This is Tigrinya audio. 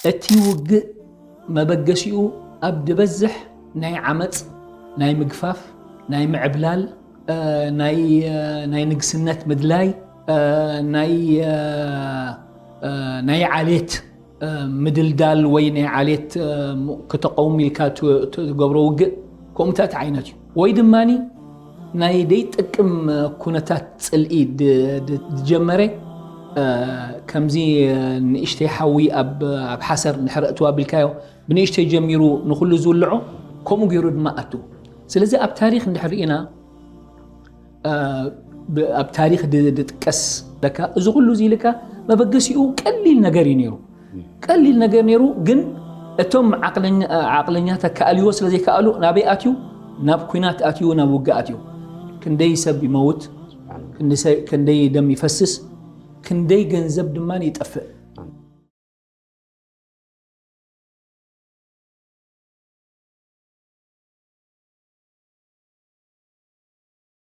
እቲ ውግእ መበገሲኡ ኣብ ድበዝሕ ናይ ዓመፅ፣ ናይ ምግፋፍ፣ ናይ ምዕብላል፣ ናይ ንግስነት ምድላይ፣ ናይ ዓሌት ምድልዳል ወይ ናይ ዓሌት ክተቐውም ኢልካ ትገብሮ ውግእ ከምኡታት ዓይነት እዩ። ወይ ድማ ናይ ደይጠቅም ኩነታት ፅልኢ ዝጀመረ ከምዚ ንእሽተይ ሓዊ ኣብ ሓሰር ንድሕር እትዋ ቢልካዮ ብንእሽተይ ጀሚሩ ንኩሉ ዝውልዖ ከምኡ ገይሩ ድማ ኣቱ። ስለዚ ኣብ ታሪክ እንድሕር ርኢና ኣብ ታሪክ ዝጥቀስ ለካ እዚ ኩሉ እዚ ኢልካ መበገሲኡ ቀሊል ነገር እዩ ነይሩ። ቀሊል ነገር ነይሩ፣ ግን እቶም ዓቅለኛታት ክኣልዎ ስለዘይከኣሉ ናበይ ኣትዩ? ናብ ኩናት ኣትዩ፣ ናብ ውግእ ኣትዩ። ክንደይ ሰብ ይመውት፣ ክንደይ ደም ይፈስስ፣ ክንደይ ገንዘብ ድማ ይጠፍእ።